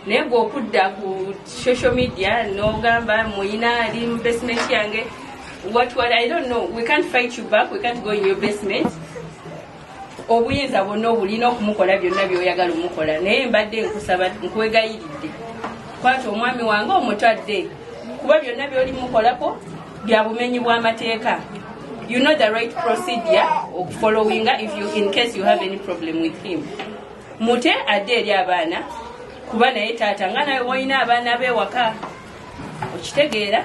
Naye gwe okudda ku social media n'ogamba muyina ali mu basement yange, what, I don't know. We can't fight you back, we can't go in your basement. Obuyinza bwonna obulina okumukola byonna byoyagala omukola, naye mbadde nkusaba, nkwegayiridde, kwata omwami wange omutadde, kuba byonna byoli mukolako bya bumenyi bw'amateeka. You know the right procedure okufollowinga if you, in case you have any problem with him. Mute adde eri abaana, kuba naye taata nga nawe walina abaana bewaka. Okitegeera?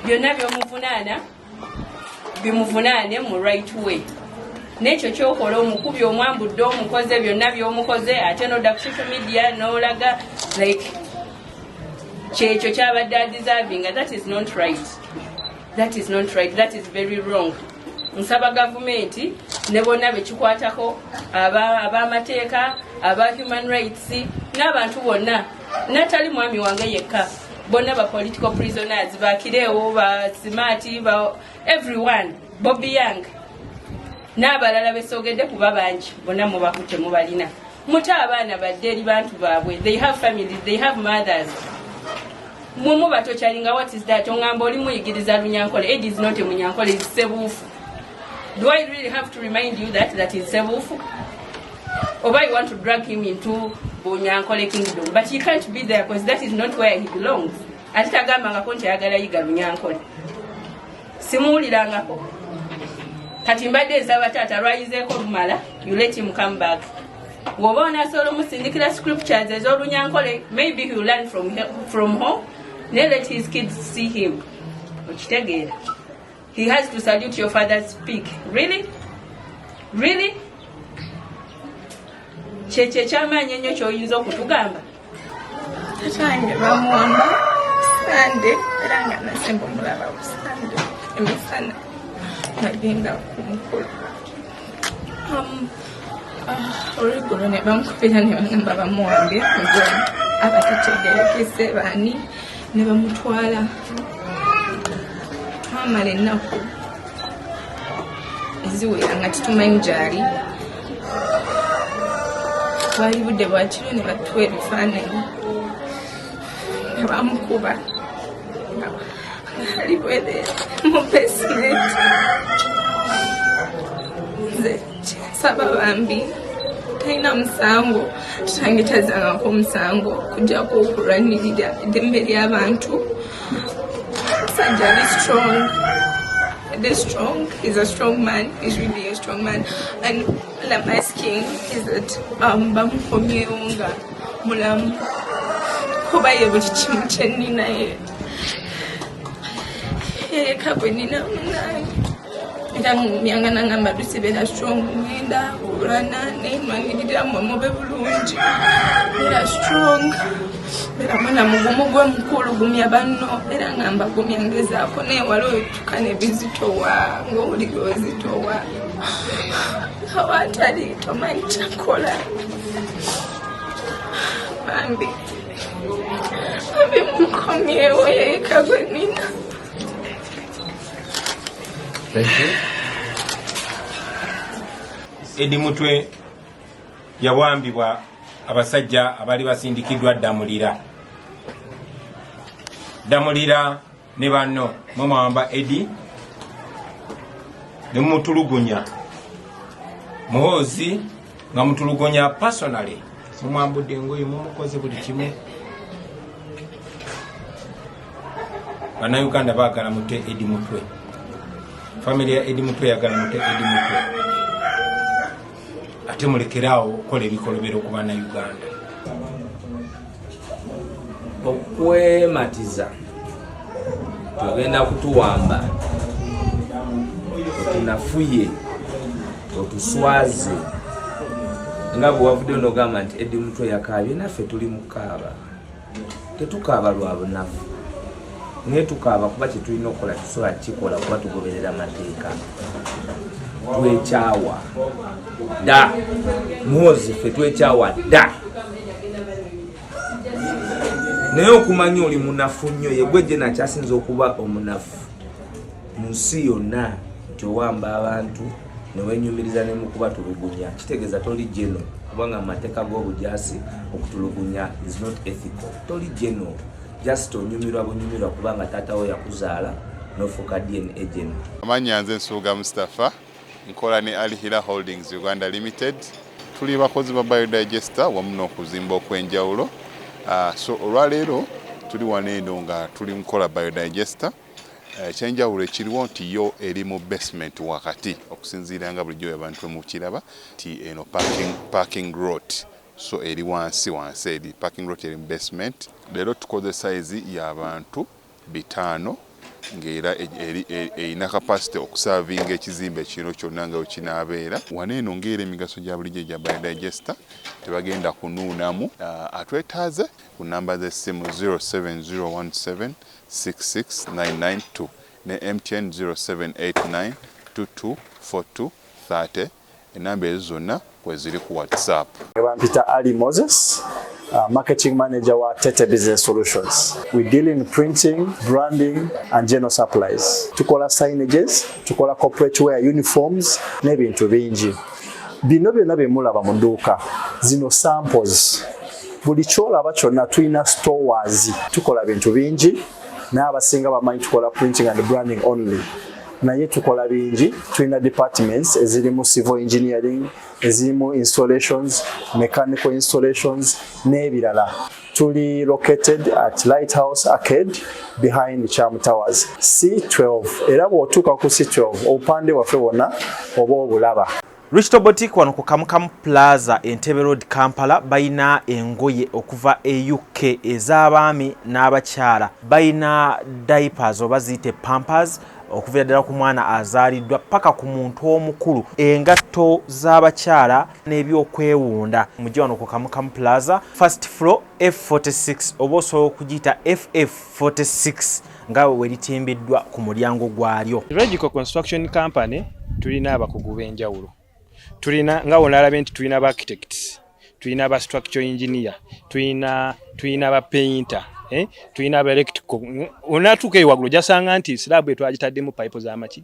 Byonna byomuvunaana bimuvunaane mu right way. N'ekyo kyokola, omukubi, omwambudde, omukoze byonna byomukoze, ate nodda ku social media n'olaga like kyekyo kyabadde adeservinga. That is not right, that is not right, that is very wrong. Nsaba gavumenti ne bonna bekikwatako, ab'amateeka, aba human rights n'abantu bonna, natali mwami wange yekka, bonna ba political prisoners, bakireewo, ba Smart, ba everyone, Bobby Young n'abalala besogedde, kuba bangi, bonna mubakutte, mubalina. Mute abaana badde eri bantu baabwe. They have families, they have mothers. Mwe tokyalinga. What is that? Oŋŋamba oli muyigiriza Lunyankole. Ed is not a Munyankole, is Sebuufu. Do I really have to remind you that that is Sebuufu? Oba you want to drag him into Bunyankole kingdom? But he can't be there because that is not where he belongs. Ate tagambangako nti ayagala yiga Lunyankole, simuwulirangako. Kati mbadde nsaba taata lwayizeeko lumala, you let him come back. Bw'oba onaasobola omusindikira scriptures ez'Olunyankole, maybe he will learn from home. Naye let his kids see him. Okitegeera? He has to salute your father's peak. Really, really, kyekyo ekyamaanyi ennyo kyoyinza okutugamba? Tatange bamuwamba Sande, era nga nasemba omulaba ku Sande emisana nagenda ku mukolo. Olweggulo ne bamukubira ne bagamba bamuwambye mugomu abatategerekese baani, ne bamutwala. Twamala ennaku eziwera nga tetumanyi gyali. Bwali budde bwakiro ne batuwa ebifaananyi nga bamukuba nga ali bwereere mu basement. Nze kyensaba, bambi talina musango, tutange tazangako omusango kujjako okulwanirira eddembe ly'abantu. Musajja ali strong, the strong. He's a strong man. He's really a strong man. And all I'm asking is that bamukomyewo nga mulamu, kuba ye buli kimu kyenina, ye yeka bwe nina munange. Era ngumyanga nangamba tusibera strong, ngenda olwana nenwanirira mwe mube bulungi, beera strong, beera mwana mugumu, gwe mukulu, gumya banno. Era ngamba gumya, ngezaako, naye wali otuka nebizitowa, ngaowulira ozitowa awatali tomanyi kyakola. Bambi, bambi mukomyewo, yeka gwe nina. Thank you. Edi Mutwe yawambibwa abasajja abaali basindikiddwa Ddamulira. Ddamulira ne banno mwe mwawamba Edi ne mumutulugunya. Muhoozi nga mutulugunya personally, mumwambudde engoye, mumukoze buli kimu. Bannayuganda baagala mute Edi Mutwe. Family ya Edi Mutwe yagala mute Edi Mutwe, ate mulekeraawo okukola ebikolobero ku bannayuganda. Okwematiza togenda kutuwamba, otunafuye, otuswaze, nga bwe wavuddeyo nogamba nti Edi Mutwe yakaabye, naffe tuli mukaaba. Tetukaaba lwa bunafu, naye tukaaba kuba kyetulina okukola tusobola kukikola, kuba tugoberera mateeka. Twekyawa dda, Muhozi, ffe twekyawa dda. Naye okumanya oli munafu nnyo, yegwe gye nakyasinza okuba omunafu mu nsi yonna, nti owamba abantu newenyumiriza nemukubatulugunya, kitegeeza toli geno. Kubanga mu mateeka g'obujaasi, okutulugunya is not ethical. Toli general, just onyumirwa bunyumirwa kubanga taata wo yakuzaala n'ofuuka DNA general. Amannya nze Nsubuga Mustapha, nkola ne Al Hila Holdings Uganda Limited. Tuli bakozi ba biodigester wamu n'okuzimba okw'enjawulo. So olwaleero tuli wano eno nga tuli mukola biodigester. Ekyenjawulo ekiriwo nti yo eri mu basement wakati, okusinziira nga bulijjo abantu mukiraba nti eno parking lot, so eri wansi wansi, eri parking lot, eri mu basement. Leero tukoze size y'abantu 500, ng'era erina capacity okuservinga ekizimbe kino kyonna nga wekinaabeera. Wano eno ng'era emigaso gya bulijjo egya biodigester, tebagenda kunuunamu. Atwetaaze ku namba z'essimu 07017 66992 ne MTN 0789 224230. Enamba ezo zonna kweziri ku WhatsApp. Bampita Ali Moses, marketing manager wa Tete Business Solutions. We deal in printing, branding and general supplies. Tukola signages, tukola corporate wear, uniforms n'ebintu bingi. Bino byonna bye mulaba mu dduuka, zino samples. Buli kyolaba kyonna tulina stores. Tukola bintu bingi, naye abasinga bamanyi tukola printing and branding only. Naye tukola bingi, tulina departments ezirimu civil engineering, ezirimu installations, mechanical installations n'ebirala. Tuli located at Lighthouse Arcade behind Cham Towers C12, era bw'otuuka ku C12 obupande bwaffe bwonna oba obulaba. Richto Boutique wano ku Kamukamu Plaza, Entebbe Road, Kampala, balina engoye okuva e UK ez'abaami n'abakyala. Balina diapers oba ziyite pampers, okuviira ddala ku mwana azaaliddwa paka ku muntu omukulu, engatto z'abakyala n'ebyokwewunda. Mujje wano ku Kamukamu Plaza, first floor, F46, oba osobola okugiyita FF46 nga we litimbiddwa ku mulyango gwalyo. Regico Construction Company tulina abakugu b'enjawulo. Tulina nga wonalabye nti tulina ba architects, tulina ba structural engineer, tulina ba painter, eh? Tulina aba electrical. Onatuuka eyo waggulu ojasanga nti slab etwagitaddemu pipe z'amaki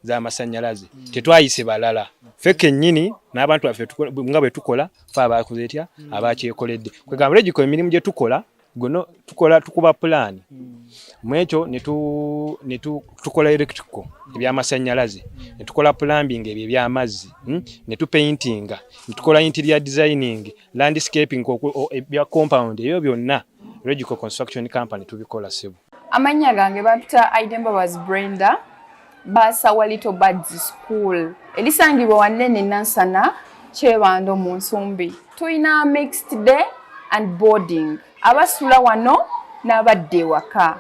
z'amasannyalaze. Tetwayise balala, ffe kennyini n'abantu baffe nga bwe tukola fe abakoze etya abakyekoledde. Kwegamba Regico emirimu gye tukola gono tukola, tukuba pulaani mu ekyo ne tukola electrical, ebyamasannyalaze, ne tukola plumbing, ebyo ebyamazzi, Ne tupaintinga, ne tukola interior designing, landscaping, ebya compound, ebyo byonna Regico Construction Company tubikola, ssebo. Amannya gange bampita Aiden Mbabazi Brenda, bursar wa Little Birds School erisangibwa wannene Nansana, Kyebando mu Nsumbi. Tulina mixed day and boarding, abasula wano n'abadda ewaka.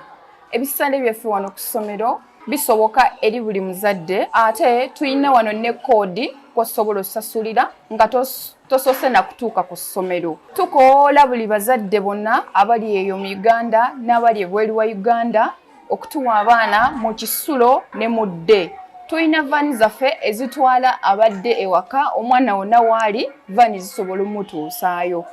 Ebisale byaffe wano ku ssomero bisoboka eri buli muzadde, ate tulina wano ne koodi kwosobola osasulira nga tosoose na kutuuka ku ssomero. Tukoola buli bazadde bonna abali eyo mu Uganda n'abali ebweru wa Uganda okutuwa abaana mu kisulo ne mu day. Tulina van zaffe ezitwala abadde ewaka, omwana wonna waali van zisobola omutuusaayo.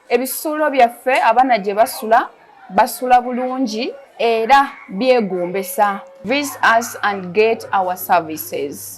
Ebisulo byaffe abaana gye basula, basula bulungi era byegombesa. Visit us and get our services.